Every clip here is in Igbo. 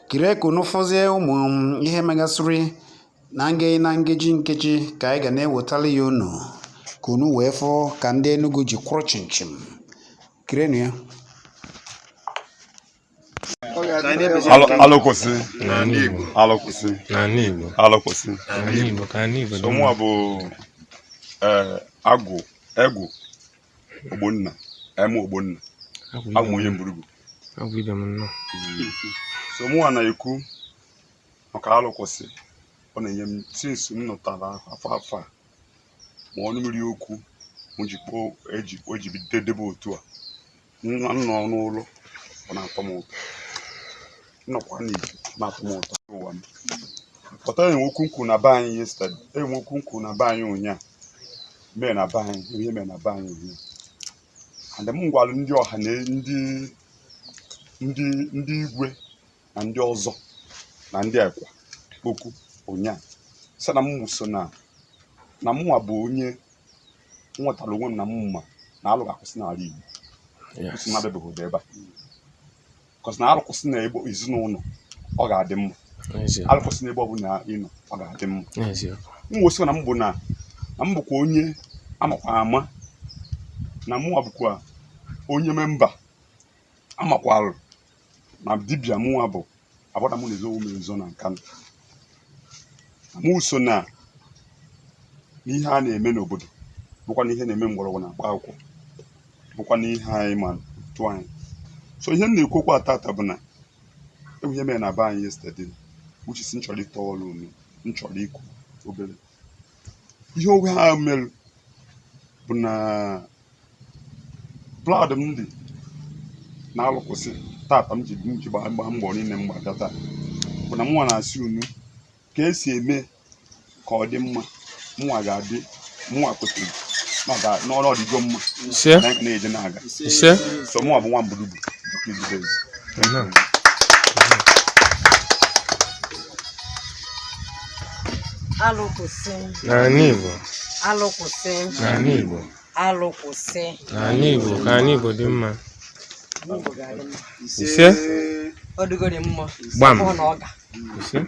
Kirie ka unu fụzie ụmụ ihe megasịrị na ngeji na nkeji nkeji ka anyị ga na-ewetara ya unu ka unu wee fụ ka ndị Enugu ji kwụrụ chimchim. Kirienụ ya. Alụ kwụsị. N'ala Igbo. Alụ kwụsị. N'ala Igbo. Alụ kwụsị. N'ala Igbo ka ala Igbo dị So mma. mụnwa bụ Agwụ Egwu Ogbonna M Ogbonna. Agwụ Abụ m ibe onye m. Mburugu. Agwụ ibe m nnọọ. So mụnwa na-ekwu maka alụ kwụsị. Ọ na-enye m since m nụtara afọ afọ a ma ọnụ mmiri okwu m ji kpọọ eji o ji bido debe otu a m nọ n'ụlọ ọ na-atọ m ụtọ m nọkwa n'igwe na-atọ m ụtọ ụwa m pụta. Enwe okwu m kwu na be anyị yesterday, enwe okwu m kwu na be anyị ụnyaa mee na be anyị, ihe mee na be anyị ụnyaa, and m gwara ndị ọha na ndị igwe na ndị ọzọ na ndị ekwa okwu ụnyaa, sị na m so na mụnwa bụ onye m nwetara onwe m na m ma na alụ ga-akwụsị n'ala Igbo. Kwụsị na abịabeghị ebe a cause na alụ kwụsị na ebe ezinụlọ, ọ ga-adị mma. Alụ kwụsị n'ebe ọbụla ị nọ, ọ ga-adị mma. M wee sị na m bụ na m bụkwa onye amakwa ama na mụnwa bụkwa onye member amakwalụ na dibịa mụnwa bụ abụda mụ na-ezo onwe m ezo na Nkanụ na mụ so na n'ihe a na-eme n'obodo, bụkwa na ihe na-eme mgbọrọgwụ na mkpa akwụkwọ, bụkwa na ihe anyị ma tụ anyị. So ihe m na-ekwukwa tata bụ na ewu ihe mere na be anyị yesterday, which is m chọrọ ịtọ ọrụ unu, m chọrọ ikwu obere ihe ogwe ha mere bụ na proud m dị na alụ kwụsị tata m ji gbaa gbaa mbọ niile m gbada taa bụ na mụnwa na-asị unu ka esi eme ka ọ dị mma. Mụnwa ga-adị, mụnwa kwetara na ọ na ọrụ ọdịgo mma. Ise. Na anyị na-eje na-aga. Ise. So mụnwa bụ nwa Mburugu Izubezi. Nnọọ. Alụ kwụsị. N'ala Igbo. Alụ kwụsị. N'ala Igbo. Alụ kwụsị. N'ala Igbo ka ala Igbo dị mma. Igbo ga-adị mma. Ise. Ọ dịgoro mma. Gbam. Ọ na ọ ga. Ise.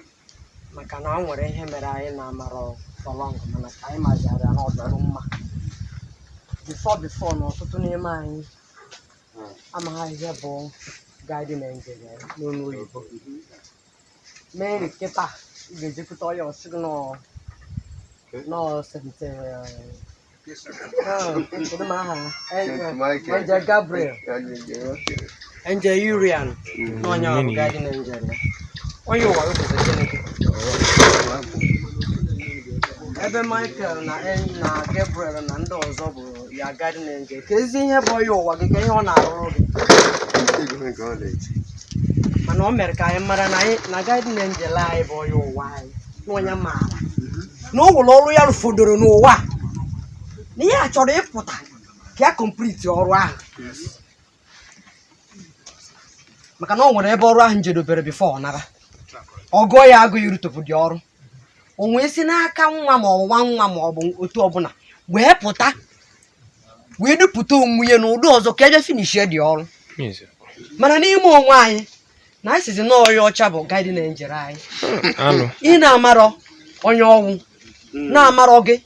Maka na o nwere ihe mere anyị na-amara for long, mana ka anyị mazara na ọ dọrọ mma. Before na ọtụtụ n'ime anyị amaghị ihe bụ guardian angel n'olu oyibo. Mary kịta ị ga-ejekwute onye ọsị gị nọọ St. Kedu ma aha ya? Angel Gabriel, Angel Uriel, na onye ọ bụ guardian angel ya. Onye ụwa wepụta gịnị? Ebe Michael na Gabriel na ndị ọzọ bụ ya guardian angel, ka ezi ihe bụ onye ụwa gị, ka ihe ọ na-arụrụ gị. Mana o mere ka anyị mara na anyị na guardian angel anyị bụ onye ụwa anyị, na onye maara na o nwere ọrụ ya rụfọdoro n'ụwa a, na ihe a chọrọ ịpụta ka ya complete ọrụ ahụ, maka na o nwere ebe ọrụ ahụ njedobere before ọ nara ọ gụọ ya agụ irutopụ dị ọrụ o wee si n'aka nwa ma ọ bụ nwa nwa ma ọ bụ otu ọbụla wee pụta wee dupụta onwe ya n'ụdị ọzọ ka ebe finishie dị ọrụ. Mana n'ime onwe anyị na anyị sizi na onye ọcha bụ guardian angel anyị. Alụ. Ị na-amarọ onye ọnwụ na-amarọ gị,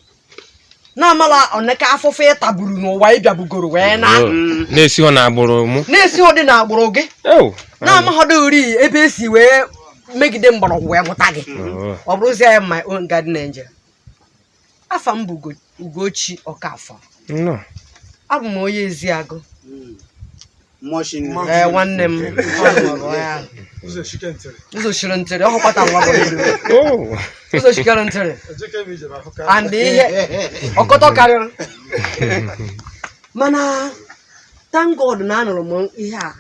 na-amara oneka afụfụ ị taburu n'ụwa ị bịabugoro wee na Na-esighọ na agbụrụ mụ. Na-esi ụdị na agbụrụ gị. Ew. Na-amaghọdo uri ebe esi wee megide mgbọrọgwụ wee mụta gị. Oh. Ọ bụrụzie ya my own guardian angel. Afa m bụ Ugochi Ọkafọ. Nnọọ. Abụ m onye Eziagụ. Ee, nwanne m ọ nọrọ ya. Ụzọ shiri ntịrị, ọ hụkwata nwa bụ Oh. ụzọ shikere ntịrị and ihe ọkọtọ karịrị. Mana thank God na anụrụ m ihe a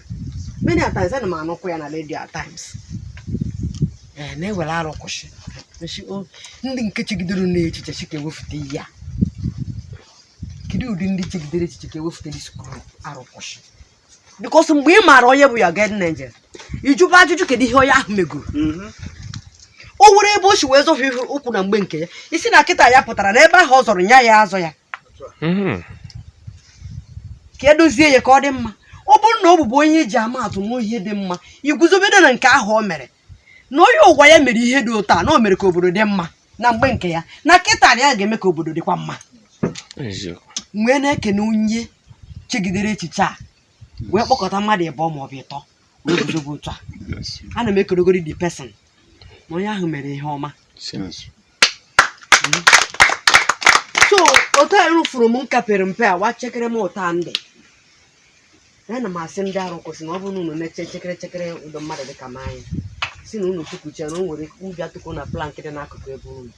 many a times, ana m anụkwa ya na radio at times. Ee, na-ewere arụ kwụsị. Nshi, o, ndị nke chegidere n'echiche chi ka ewefute ihe a, kedu ụdị ndị chegidere echiche ka ewefute this group arụ kwụsị? Because mgbe ị maara onye bụ ya guardian angel, ịjụba ajụjụ, kedu ihe onye ahụ megoro? O nwere ebe o si wee zọfie ihe ụkwụ na mgbe nke ya, isi na kịta ya pụtara na ebe ahụ ọ zọrọ nya ya azọ ya ka edozie ya ka ọ dị mma. Ọ bụrụ na ọ bụbu onye eji ama atụ nwe ihe dị mma, iguzobedo na nke ahụ o mere. Na onye ụwa ya mere ihe dị ụtọ a, na o mere ka obodo dị mma na mgbe nke ya, na kịta na ya ga-eme ka obodo dịkwa mma. Eziokwu. Wee na-ekene onye chegidere echiche a wee kpọkọta mmadụ ịbụọ maọbụ ịtọ wee guzobe otu a. Ana m ekelogori the person na onye ahụ mere ihe ọma. So otu a rụfuru m nka pere mpe a wa chekere m ụta ndị ana m asị ndị arụ kwụsị na ọ bụrụ na unu na-eche chekere chekere ụdọ mmadụ dịka m anya si na unu tukwuche na o nwere ubi atụkwu na plank dị n'akụkụ ebe unu,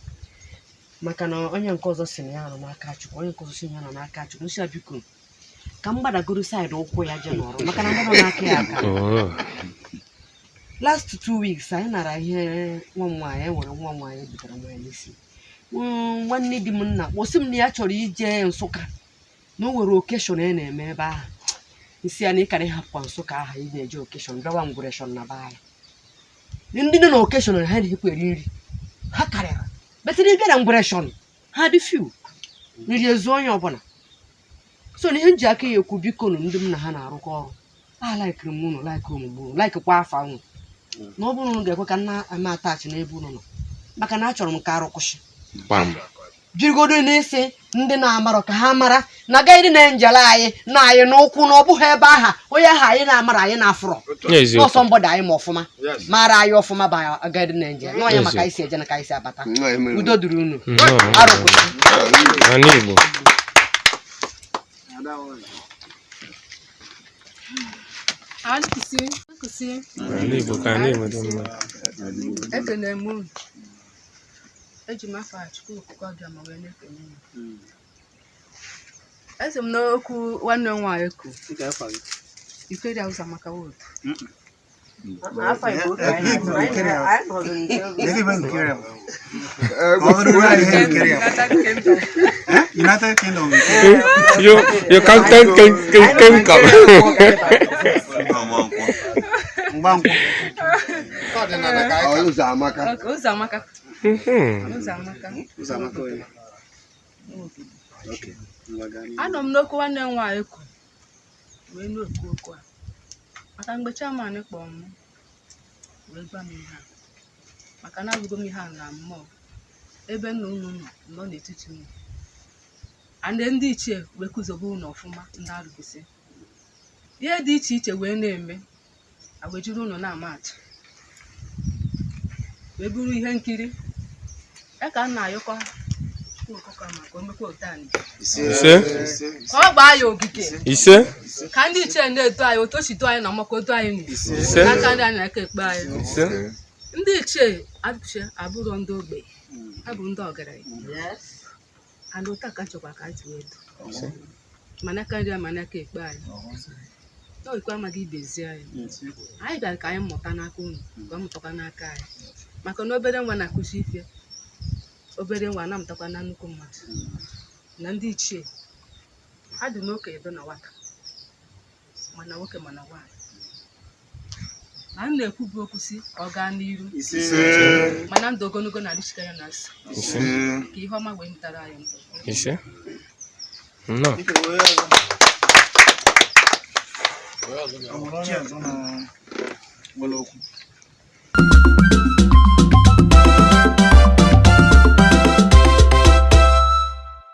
maka na onye nke ọzọ si na ya nọ n'aka Chukwu, onye nke ọzọ si na ya nọ n'aka Chukwu. Nsị ya biko ka m gbadagoro side ụkwụ ya je nọrọ, maka na ndị nọ n'aka ya aka. Oh. Last 2 weeks anyị nara ihe nwa m nwaanyị, enwere nwa m nwaanyị butere nwa ya n'isi. Nwanne di m nna kpọsị m na ya chọrọ ije Nsụka, na o nwere occasion a na-eme ebe ahụ. Isi ya na ịkara ịhapụkwa Nsụka ahụ ị na-eje occasion, bịawa ngwureshọn na be anyị. Ndị nọ na occasion ha na-ekwu eri nri ha karịrị betịrị ịbịa na ngwureshọn ha dị few, nri ezu onye ọbụla. So na ihe m ji aka ya ekwu, biko nụ, ndị m na ha na-arụkọ ọrụ, a laikiri m unu, like omume unu, laikikwa afa unu, na ọ bụrụ na unu ga-ekwe ka nna ama atachi n'ebe unu nọ, maka na achọrọ m ka arụ kwụsị. Gbam. Jirigodo n'isi ndị na-amarọ ka ha mara na agaghị na-enjele anyị na anyị n'ụkwụ, na ọ bụghị ebe aha onye ahụ anyị na-amara anyị na-afụrọ. Eziokwu. N'ọsọ mbọdụ anyị ma ọfụma mara anyị ọfụma bụ agadi na-enje n'ọnya maka anyị si eje na ka anyị si abata. Udo dịrị unu. Nnọọ. Arụ kwụsị. Ala Igbo. Alụsị, alụsị. Ala Igbo, ka ala Igbo dị mma. Ekene m unu. Eji m afa Chukwu Okike Abịama wee na-ekene unu. Esi m n'okwu nwanne m nwaanyị kwu. Ikeri Ụzọamaka Wood. Afọ Igbo ka anyị na-azụ, anyị nọzụ nke United Kingdom. United Kingdom. You can can can can can come. Mgbankwụ. Ụzọamaka. Okay, Ụzọamaka. Ụzọamaka. Ụzọamaka onye? Anọ m n'okwu nwanne m nwaanyị kwu wee na-ekwu okwu a, maka mgbe chairman kpọrọ m wee gwa m ihe a, maka na abụgo m ihe a na mmụọ ebe nna unu nọ nọ n'etiti unu and ndị ichie wee kụzobe unu ọfụma, ndị arụbisi ihe dị iche iche wee na-eme a wee jiri unu na-ama atụ wee bụrụ ihe nkiri ya ka m na-ayọkwa Chukwu Okike maka o mekwa otu anyị Ise. ka ọ gbaa ya ogige, Ise. ka ndị ichie na-edu anyị otu o si du anyị na ọmaka odu anyị n'isi Ise. n'aka ndị anyị na-aka ekpe anyị. Ise. Ndị ichie abụchi abụrọ ndị ogbenye, ha bụ ndị ọgaranya and otu a ka nchekwa ka anyị si wee du mana aka nri anyị mana aka ekpe anyị n'oikwe amaghị ibezi anyị. Anyị bịara ka anyị mụta n'aka unu, ka ọ mụtakwa n'aka anyị, maka na obere nwa na-akụzi ife, obere nwa na-amụtakwa na nnukwu mmadụ na ndị ichie ha dị n'okenye dị na nwata, mana nwoke mana nwaanyị na m na-ekwubu okwu si ka ọ gaa n'iru, mana ndụ ogologo na adịchika ya na nsọ Ise. ka ihe ọma wee mụtara anyị mkpụrụ. Ise. Nnọọ. Nwere okwu.